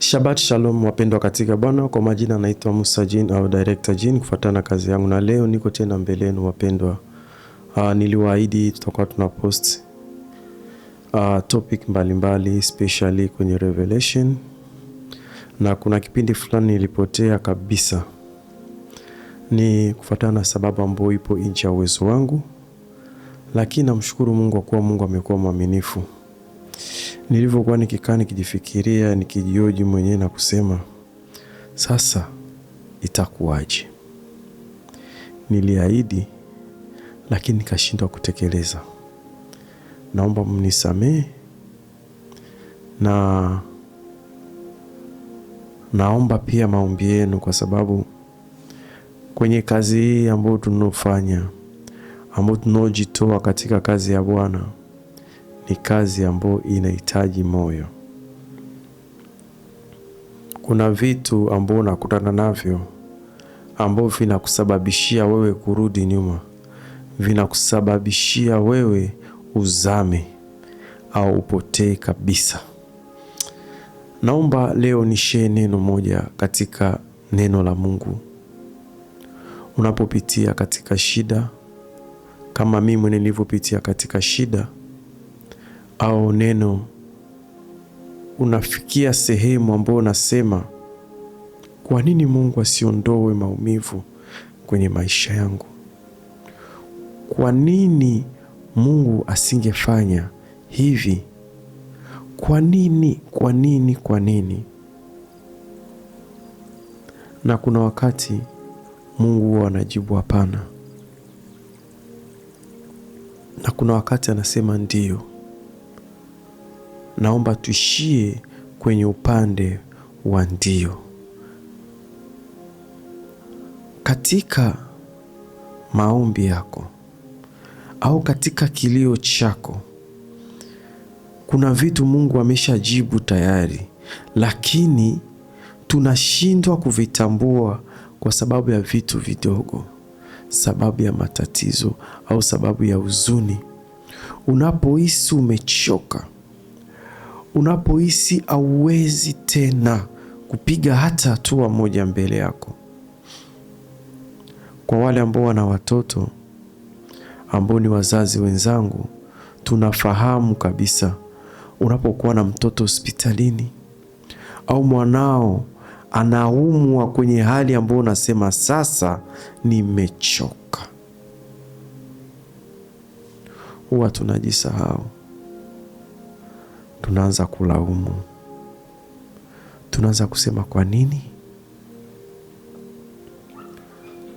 Shabbat shalom wapendwa katika Bwana, kwa majina naitwa Musa Jean au Director Jean kufuatana na kazi yangu, na leo niko tena mbele yenu wapendwa. Niliwaahidi tutakuwa tuna post topic mbalimbali especially kwenye Revelation, na kuna kipindi fulani nilipotea kabisa, ni kufuatana na sababu ambayo ipo nje ya uwezo wangu, lakini namshukuru Mungu kwa kuwa Mungu amekuwa mwaminifu. Nilivyokuwa nikikaa nikijifikiria nikijioji mwenyewe na kusema sasa itakuwaje? Niliahidi lakini nikashindwa kutekeleza. Naomba mnisamee na naomba pia maombi yenu, kwa sababu kwenye kazi hii ambayo tunaofanya, ambayo tunaojitoa katika kazi ya Bwana, ni kazi ambayo inahitaji moyo. Kuna vitu ambavyo unakutana navyo ambavyo vinakusababishia wewe kurudi nyuma, vinakusababishia wewe uzame au upotee kabisa. Naomba leo nishare neno moja katika neno la Mungu. Unapopitia katika shida, kama mimi mwenyewe nilivyopitia katika shida, au neno unafikia sehemu ambayo unasema kwa nini Mungu asiondoe maumivu kwenye maisha yangu? Kwa nini Mungu asingefanya hivi? Kwa nini? Kwa nini? Kwa nini? Na kuna wakati Mungu huwa anajibu hapana, na kuna wakati anasema ndiyo. Naomba tuishie kwenye upande wa ndio. Katika maombi yako au katika kilio chako, kuna vitu Mungu ameshajibu tayari, lakini tunashindwa kuvitambua kwa sababu ya vitu vidogo, sababu ya matatizo au sababu ya huzuni. Unapohisi umechoka, unapohisi hauwezi tena kupiga hata hatua moja mbele yako. Kwa wale ambao wana watoto ambao ni wazazi wenzangu, tunafahamu kabisa unapokuwa na mtoto hospitalini au mwanao anaumwa kwenye hali ambayo unasema sasa nimechoka, huwa tunajisahau, tunaanza kulaumu, tunaanza kusema kwa nini.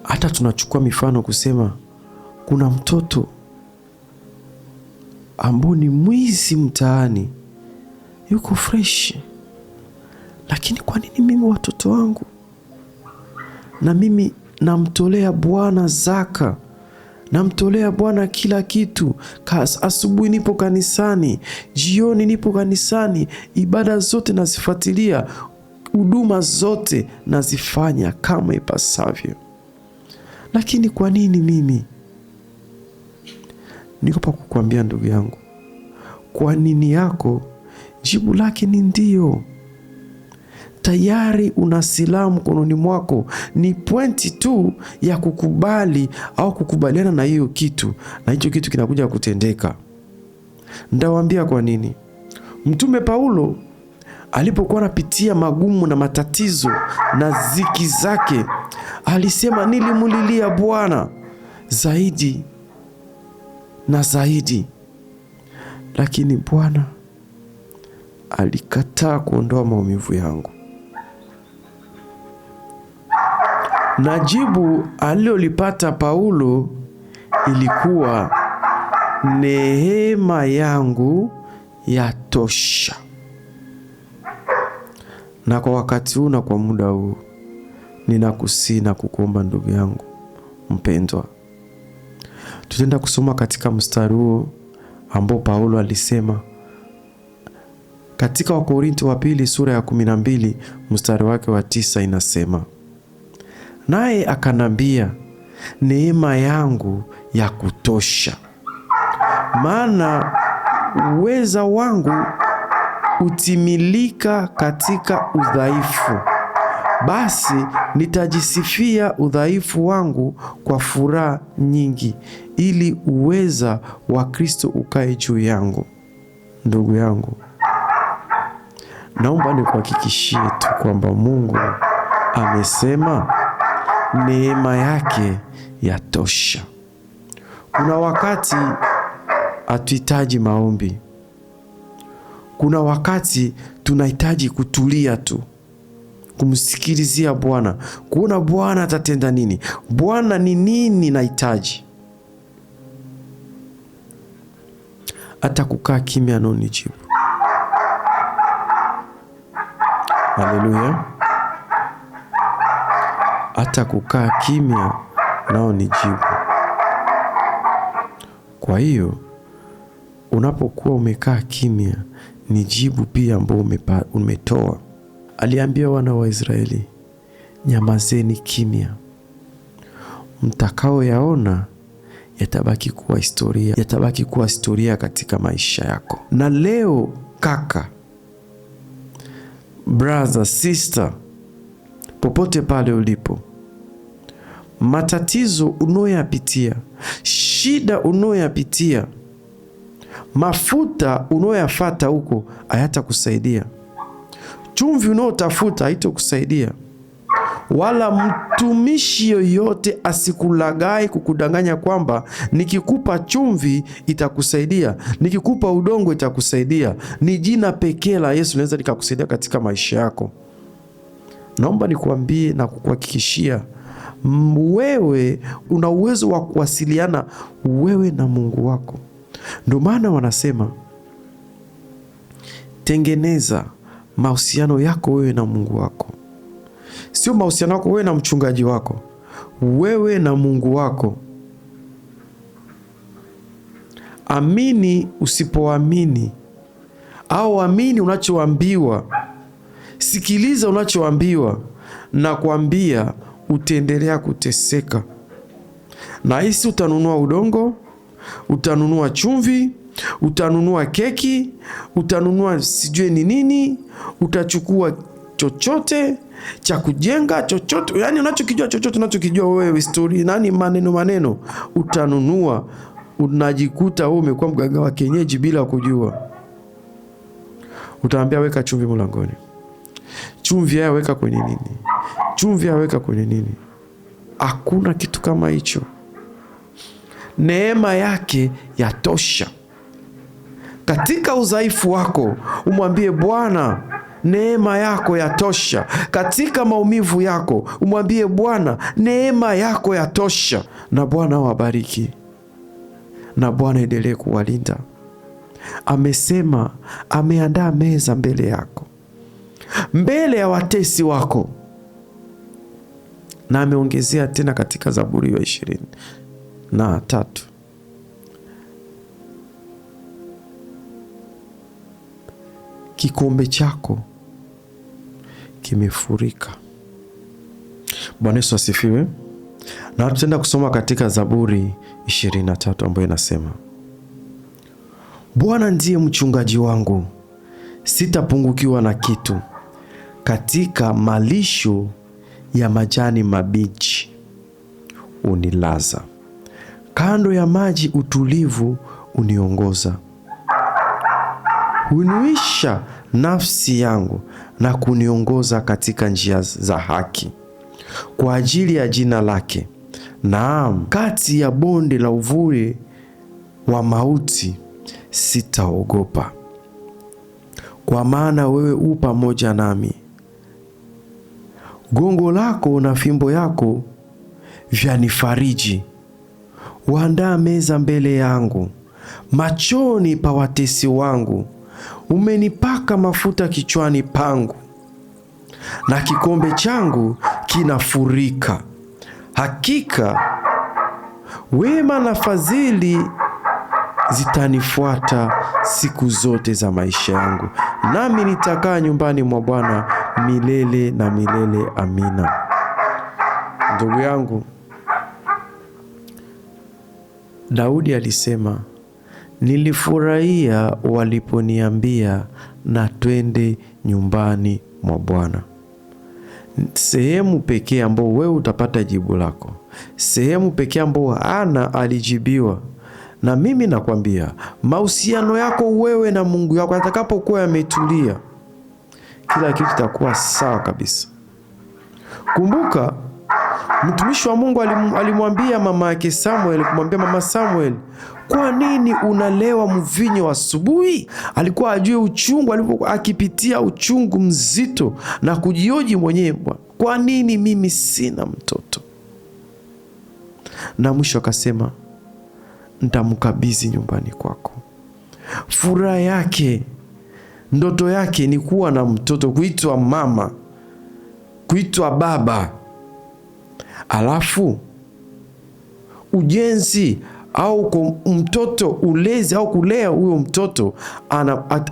Hata tunachukua mifano kusema kuna mtoto ambao ni mwizi mtaani, yuko fresh, lakini kwa nini mimi watoto wangu? Na mimi namtolea Bwana zaka, namtolea Bwana kila kitu. Asubuhi nipo kanisani, jioni nipo kanisani, ibada zote nazifuatilia, huduma zote nazifanya kama ipasavyo. Lakini kwa nini mimi? Niko pa kukuambia ndugu yangu, kwa nini yako jibu lake ni ndio. Tayari una silaha mkononi mwako, ni pointi tu ya kukubali au kukubaliana na hiyo kitu, na hicho kitu kinakuja kutendeka. Nitawaambia kwa nini. Mtume Paulo alipokuwa anapitia magumu na matatizo na ziki zake, alisema nilimulilia Bwana zaidi na zaidi, lakini Bwana alikataa kuondoa maumivu yangu. Na jibu alilolipata Paulo ilikuwa neema yangu yatosha. Na kwa wakati huu na kwa muda huu, ninakusihi na kukuomba ndugu yangu mpendwa, tutaenda kusoma katika mstari huo ambao Paulo alisema katika Wakorinto wa pili sura ya 12 mstari wake wa 9, inasema naye akanambia, neema yangu ya kutosha, maana uweza wangu hutimilika katika udhaifu. Basi nitajisifia udhaifu wangu kwa furaha nyingi, ili uweza wa Kristo ukae juu yangu. Ndugu yangu, naomba nikuhakikishie tu kwamba Mungu amesema neema yake yatosha. Kuna wakati hatuhitaji maombi. Kuna wakati tunahitaji kutulia tu, kumsikilizia Bwana, kuona Bwana atatenda nini. Bwana ni nini nahitaji? Hata kukaa kimya anonijibu. Haleluya! Hata kukaa kimya nao nijibu. Kwa hiyo unapokuwa umekaa kimya, ni jibu pia ambao umetoa. Aliambia wana wa Israeli, nyamazeni kimya, mtakaoyaona yatabaki kuwa historia, yatabaki kuwa historia katika maisha yako. Na leo kaka, brother, sister, popote pale ulipo, matatizo unayoyapitia, shida unayoyapitia, mafuta unayoyafata huko hayatakusaidia, chumvi unayotafuta haitokusaidia, wala mtumishi yoyote asikulaghai kukudanganya kwamba nikikupa chumvi itakusaidia, nikikupa udongo itakusaidia. Ni jina pekee la Yesu linaweza likakusaidia katika maisha yako. Naomba nikuambie na kukuhakikishia, wewe una uwezo wa kuwasiliana wewe na Mungu wako. Ndio maana wanasema tengeneza mahusiano yako wewe na Mungu wako, sio mahusiano yako wewe na mchungaji wako, wewe na Mungu wako. Amini usipoamini, au amini unachoambiwa, sikiliza unachoambiwa, na kuambia utaendelea kuteseka. Na hisi utanunua udongo, utanunua chumvi, utanunua keki, utanunua sijue ni nini, utachukua chochote cha kujenga, chochote yani unachokijua, chochote unachokijua wewe, story nani, maneno maneno, utanunua. Unajikuta wewe umekuwa mganga wa kienyeji bila kujua. Utaambia weka chumvi mlangoni, chumvi haya weka kwenye nini, chumvi haya weka kwenye nini. Hakuna kitu kama hicho. Neema yake yatosha. Katika udhaifu wako umwambie Bwana, neema yako yatosha. Katika maumivu yako umwambie Bwana, neema yako yatosha. Na Bwana awabariki, na Bwana endelee kuwalinda. Amesema ameandaa meza mbele yako, mbele ya watesi wako, na ameongezea tena katika Zaburi ya 23 kikombe chako kimefurika. Bwana Yesu asifiwe. Na tutaenda kusoma katika Zaburi 23 ambayo inasema, Bwana ndiye mchungaji wangu, sitapungukiwa na kitu. Katika malisho ya majani mabichi unilaza, kando ya maji utulivu uniongoza. Huinuisha nafsi yangu na kuniongoza katika njia za haki kwa ajili ya jina lake. Naam, kati ya bonde la uvuli wa mauti sitaogopa, kwa maana wewe u pamoja nami. Gongo lako na fimbo yako vyanifariji. Waandaa meza mbele yangu machoni pa watesi wangu. Umenipaka mafuta kichwani pangu, na kikombe changu kinafurika. Hakika wema na fadhili zitanifuata siku zote za maisha yangu, nami nitakaa nyumbani mwa Bwana milele na milele. Amina. Ndugu yangu, Daudi alisema, nilifurahia waliponiambia na twende nyumbani mwa Bwana. Sehemu pekee ambao wewe utapata jibu lako, sehemu pekee ambao Ana alijibiwa. Na mimi nakwambia, mahusiano yako wewe na Mungu yako yatakapokuwa yametulia, kila kitu kitakuwa sawa kabisa. Kumbuka mtumishi wa Mungu alimwambia mama yake Samuel, kumwambia mama Samuel, kwa nini unalewa mvinyo asubuhi? Alikuwa ajue uchungu alipokuwa akipitia, uchungu mzito na kujioji mwenyewe, kwa nini mimi sina mtoto? Na mwisho akasema, nitamkabidhi nyumbani kwako. Furaha yake, ndoto yake ni kuwa na mtoto, kuitwa mama, kuitwa baba. Alafu ujenzi au mtoto ulezi au kulea huyo mtoto,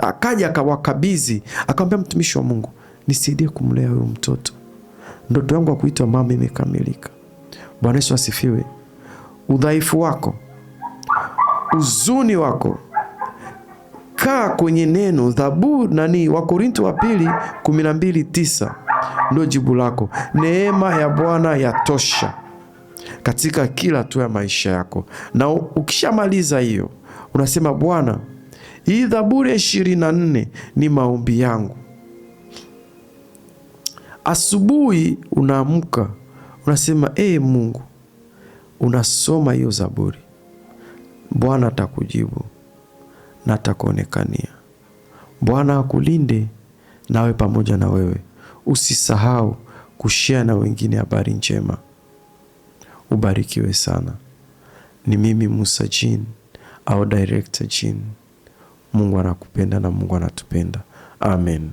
akaja akawakabidhi, akamwambia mtumishi wa Mungu, nisaidie kumlea huyo mtoto, ndoto yangu ya kuitwa mama imekamilika. Bwana Yesu asifiwe. Udhaifu wako, huzuni wako, kaa kwenye neno. Zaburi nani, Wakorinto wa pili 12:9 ndio jibu lako. Neema ya Bwana yatosha katika kila hatua ya maisha yako. Na ukishamaliza hiyo, unasema Bwana, hii Zaburi ya 24 ni maombi yangu. Asubuhi unaamka unasema, ee Mungu, unasoma hiyo Zaburi, Bwana atakujibu na atakuonekania. Bwana akulinde nawe pamoja na wewe. Usisahau kushare na wengine habari njema. Ubarikiwe sana. Ni mimi Musa Jean au Director Jean. Mungu anakupenda na Mungu anatupenda. Amen.